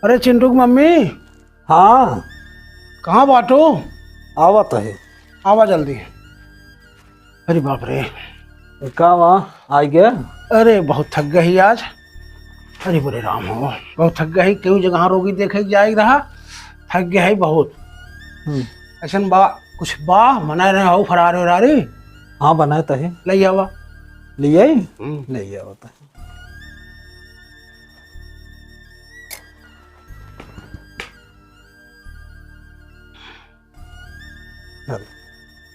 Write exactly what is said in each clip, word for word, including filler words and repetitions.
अरे चिंटू की मम्मी। हाँ। कहाँ बाटू? आवत है। आवा जल्दी। अरे बाप रे। का वा, आइ गया? अरे बहुत थक गई आज। अरे बोले राम हो, बहुत थक गई। केहू जगह रोगी देखे जाए रहा, थक गया है बहुत। हम्म। ऐसन बा, कुछ बा, बनाए रहे हो फरारी उरारी? हाँ, बनाए तो है। ले आवा। ले आई? हम्म। ले आवा तो।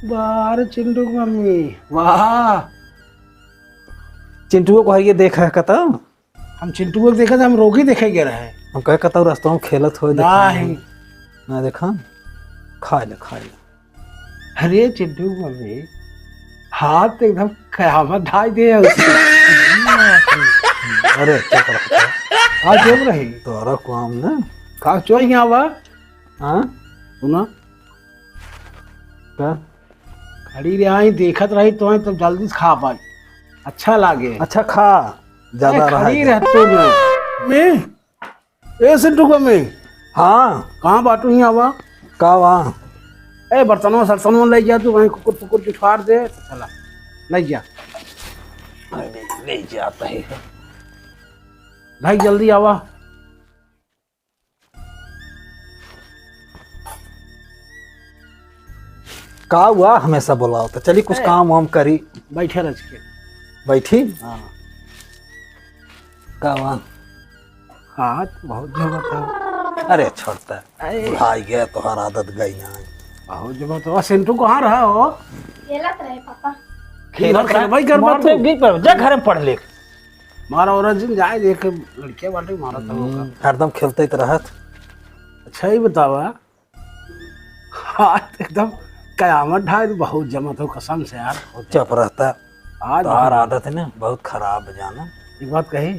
वाह रे चिंटू की मम्मी, वाह। चिंटू को कहिए देख है कतौ। हम चिंटू को देखा था, हम रोगी देखे गए रहे। हम कहे कतौ रास्ता में खेलत होए देखा नहीं। ना देखा, खा ले, खा ले। अरे चिंटू की मम्मी, हाथ तो एकदम कयामत ढाई दे है उसकी। अरे चुप रह। आज चुप रही। तोरा काम ना। का चोर यहाँ बा? हाँ? सुना? का? खड़ी रही, देखत रही तो, तो जल्दी से खा पाई, अच्छा लागे। अच्छा खा, ज्यादा अरे, रहा खड़ी है। रह तू में। में? ए सिंटू का में? हाँ। कहाँ बाटू ही आवा? का वा? ए, बर्तनवा सर्तनवा ले जा तू, वहीं कुकुर फुकुर के फाड़ दे, चला, ले जा। अरे, ले जाता है। भाई, जल्दी आवा। का हुआ, हमेशा बोलाओ तो चली कुछ ए, काम वाम करी। बैठे रह के। बैठी? हाँ। का हुआ? हाँ, तो बहुत जरूरत है। अरे छोड़ता, अरे। बुढ़ाई गया, तोहार आदत गई ना। बहुत जरूरत है। और सिंटू कहाँ रहा हो? खेलत रहे पापा। खेलत खेलत रहे? रहे? भाई, घर पर मार दे, तू। बीच में, जा घर में पढ़ ले। मारा और जिन जाए देख, लड़के बाटे मारा था हम्म, ओका। हरदम खेलते ही तो रहत। अच्छा ही बतावा, आज एकदम कयामत ढाई, बहुत जमत हो कसम से यार। चुप रहता। आज तोहार बहुत आदत है ना, बहुत खराब है जाना। एक बात कही,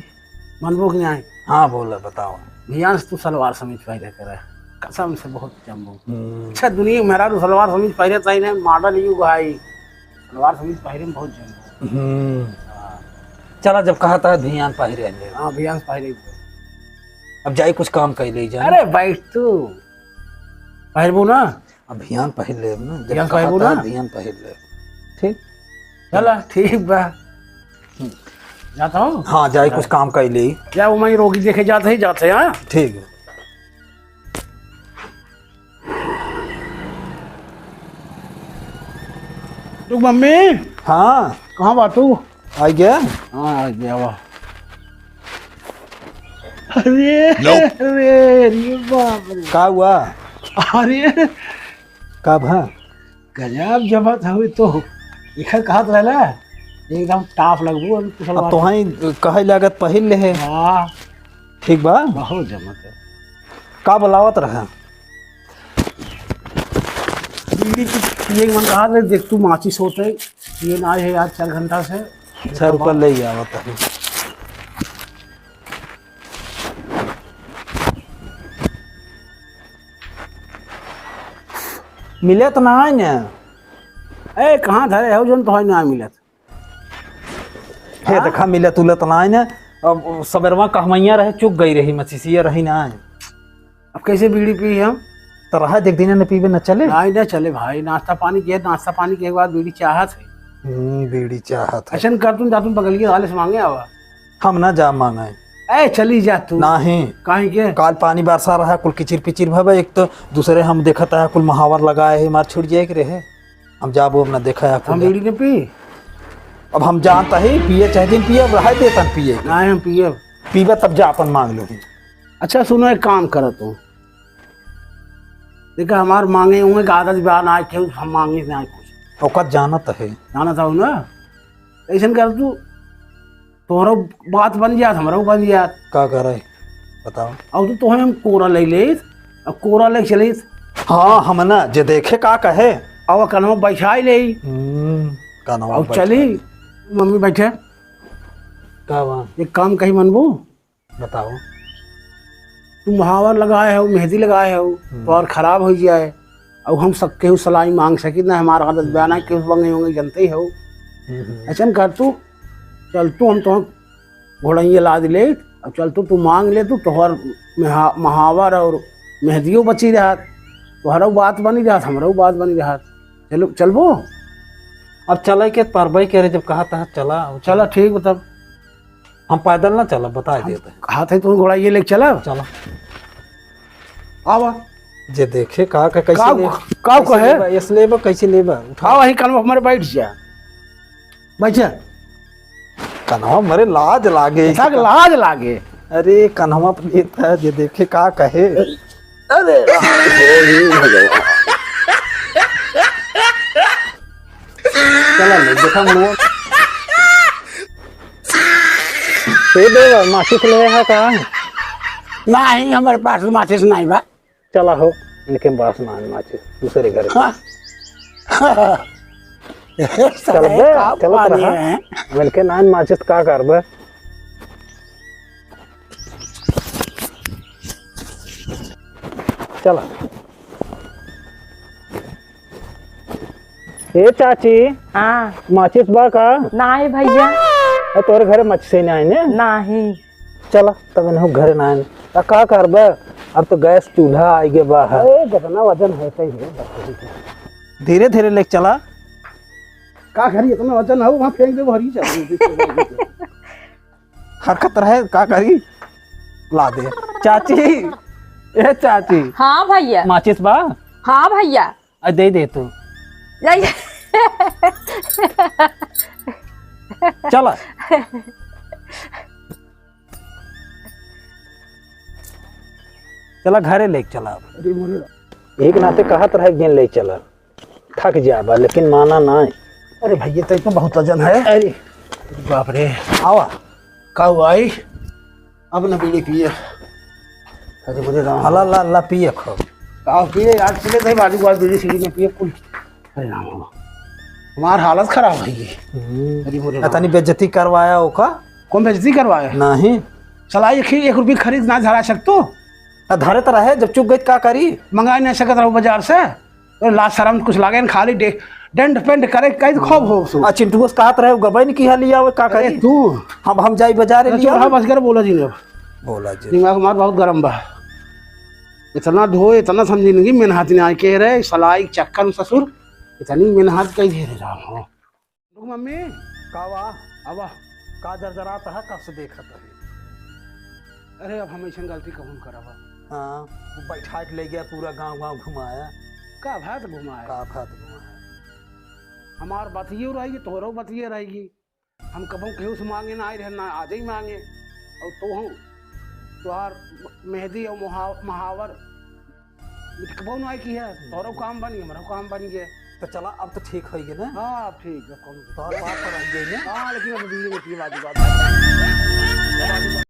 मनबो कि नहीं? हाँ, बोला, बताओ। भियान से तू सलवार समीज पहरे करे, कसम से बहुत जमबो। हम्म। अच्छा, दुनिया में मेहरारू सलवार समीज पहरे, सही नहीं, मॉडल युग आई। सलवार समीज पहिरे में बहुत जम। हम्म। हाँ। चला, जब कहा था भियान पहिरे ले। हाँ, भियान पहिरे। अब जाई कुछ काम कर ले जा। अरे बैठ तू। पहिरबू ना? अब भियान पहिर ले ना, जब भियान कहा पहिरबू था ना? भियान पहिर ले। ठीक? चला, ठीक बा। हम्म। जाता हूँ? हाँ, जाई कुछ काम कर ले। जा, वो मैं रोगी देखे जाते ही जाते हैं, हाँ? ठीक है। तू मम्मी? हाँ। कहाँ बाटू? आ गया? हाँ, आ गया, वाह। अरे, अरे, अरे, बाप रे। का हुआ? अरे। का भा? गजब जमत हवे तो। इखर कहत रहला, एकदम टाप लगबू, अभी कुछ अब बात तोहाई कहे लागत पहिर ले है। हाँ। ठीक बा? बहुत जमत है। का बुलावत रहा? बीड़ी की पिए के मन कहा रे, देख तू माचिस होते, ये ना है आज चार घंटा से। अच्छा, रुपया ले आवत है। मिलत ना है ना। ए, कहाँ धरे हो जोन तोहर ना मिलत? हे हाँ? देखा, मिलत उलत ना है ना। अब सबेरवा कहमैया रहे, चुक गई रही, मसीसिया रही ना है। अब कैसे बीड़ी पी हम? तो रहा, देख दिन न पीबे न चले। नहीं, ना चले भाई, नाश्ता पानी किए, नाश्ता पानी के बाद बीड़ी चाहत है। हम्म, बीड़ी चाहत है। ऐसन कर तुम, जा तुम बगलिए वाले से मांगे आवा। हम ना जा मांगे। ए, चली जा तू। नहीं। काहे के? काल पानी बरसा रहा, कुल किचिर पिचिर भवे, एक तो दूसरे हम देखत है, कुल महावर लगाए है, मार छूट जाए के रहे। हम जाबो, अब ना देखा है हम कुल। बीड़ी नहीं पी। अब हम जानता है, पिए चाहे दिन पिए, अब रहा देतन पिए। नहीं, हम पिए। पीबे तब जा अपन मांग लो ही। अच्छा सुनो, एक काम कर तू। देखा, हमार मांगे हुए का आदत बा ना, केहू हम मांगे ना कुछ। ओकर जानत है। जानत हो ना? ऐसन कर तू, तोहरो बात बन जात, हमरो बन जात। का करे? बताओ। अब तो तोहे हम कोरा ले लेत, अब कोरा ले चलित। हाँ, हम ना, जे देखे का कहे। अब कनवा बैठाई ले। हम्म, कनवा अब बैठाई। चली, मम्मी बैठे। का बा? एक काम कही मनबू? बताओ। तू महावर लगाए हो, मेहंदी लगाए हो, हम्म। तो और खराब हो जाए। अब हम सब केहू सलाई मांग सकी ना, हमारा आदत बयान है, केहू बंगे होंगे, जनते ही हो। हम्म, हम्म। ऐसन कर तू, चल तू, हम तो घोड़ैया लाद ले, अब चल तू, तू माँग ले तू, तोहर महा-, महावर और मेहदियो बची रहत, तोहरउ बात बनी रहत, हमरउ बात बनी रहत। चलो, चलबो? अब चले के परबे करे, जब कहा तहा चला, अब चला, चला। ठीक बा तब। हम पैदल ना चलब, बताइ देत है। कहा था तू घोड़ा ये लेके चला? चला। आवा। जे देखे का, का, कैसे का, ले-, का कैसे कहे? लेबा, ऐसे लेबा, कैसे लेबा? उठा। आवा, ही कनवा हमरे बैठ जा। बैठ जा। कनवा मरे लाज लागे। का लाज लागे? अरे, कनवा पर लेता है, जे देखे का कहे। अरे राम, हे भगवान। चला ले, देखा मुड़वा। ए देवा, माचिस लेवे है का? नाही, हमरे पास माचिस नाही बा। चला हो, इनके पास ना माचिस, दूसरे घर। हाँ। चल बे, का चलत पानी रहा। है? इनके ना माचिस का करबे? चला। ए चाची, हाँ। माचिस बा का? नाही भइया। अ, तोरे घरे मचिसे नाही ने? नाही। चला, तब इन्हों घरे ना आए। आ, का करबे? अब तो गैस चूल्हा आइगे बा है। अरे, जितना वजन है, सही है। धीरे धीरे लेके चला। का करी, इतना वजन है, वहाँ फेंक दे, वो हरी चल। हरकत रहे, का करी? ला दे। चाची, ए चाची। हाँ भइया। माचिस बा? हाँ भइया। आ, दे दे तू। ले। चला। चला, घरे लेके चला अब। अरे मोरे। एक नाते कहत रहे, "जिन ले चला।" थक जाबा, लेकिन माना नाय। अरे भइया, तो इतना बहुत वजन है। अरे। बाप रे। आवा। का हुआ आई? अब न बीड़ी पिए। अरे मोरे राम। हला ला, ला पिए खूब। का पिए यार, पिए थे बाजू बाजू बीड़ी सीढ़ी में पिए कुल। अरे राम हो। हमार हालत खराब है ये। हम्म। अरे मोरे आ, राम। तनी बेइज्जती करवाया ओका? कौन बेइज्जती करवाया? नहीं। साला एक ही एक रुपये खरीद ना धरा सकतो? आ, धरे तो रहे, जब चुक गई तो का करी? मंगाए ना सकत रहो बाजार से। अरे लाज शरम कुछ लागे न, खाली डे-, डेंट पेंट करे, कहीं तो खूब हो सो। आ, चिंटुआ से कहत रहे, गबई न किहा लिया, वो का अरे करी? तू। हम, हम जाई बाजार अरे लिया। चोरहा बस कर बोला जी ने। बोला जी। दिमाग हमार बहुत गरम बा। इतना ढो, इतना समझी नहीं, मेहनत नहीं आए कह रहे, सलाई चक्कर में ससुर, इतनी मेहनत कहीं दे रहे राम हो। रुक मम्मी। का बा? आवा। का जरजरात है, कब से देखत है? अरे, अब हम ऐसन गलती कहूँ करब? हाँ, वो बैठा के ले गया, पूरा गाँव, गाँव घुमाया। का भात घुमाया? का भात घुमाया? हमार बतिये रहेगी, तोहरो बतिये रहेगी। हम कबहूँ केहू से माँगे ना आए रहे, ना आज ही माँगे। और तो हूँ, तोहार मेहदी और मुहा-, महावर मिटकबो नाई किहे, तोहरो काम बन गए, हमरो काम बन गए। तो चला, अब तो ठीक होई गए ना? हाँ, अब ठीक है, कौन तोहर बात पर रह गई ना? हाँ, लेकिन अब बीड़ी में पिए बाजू बात।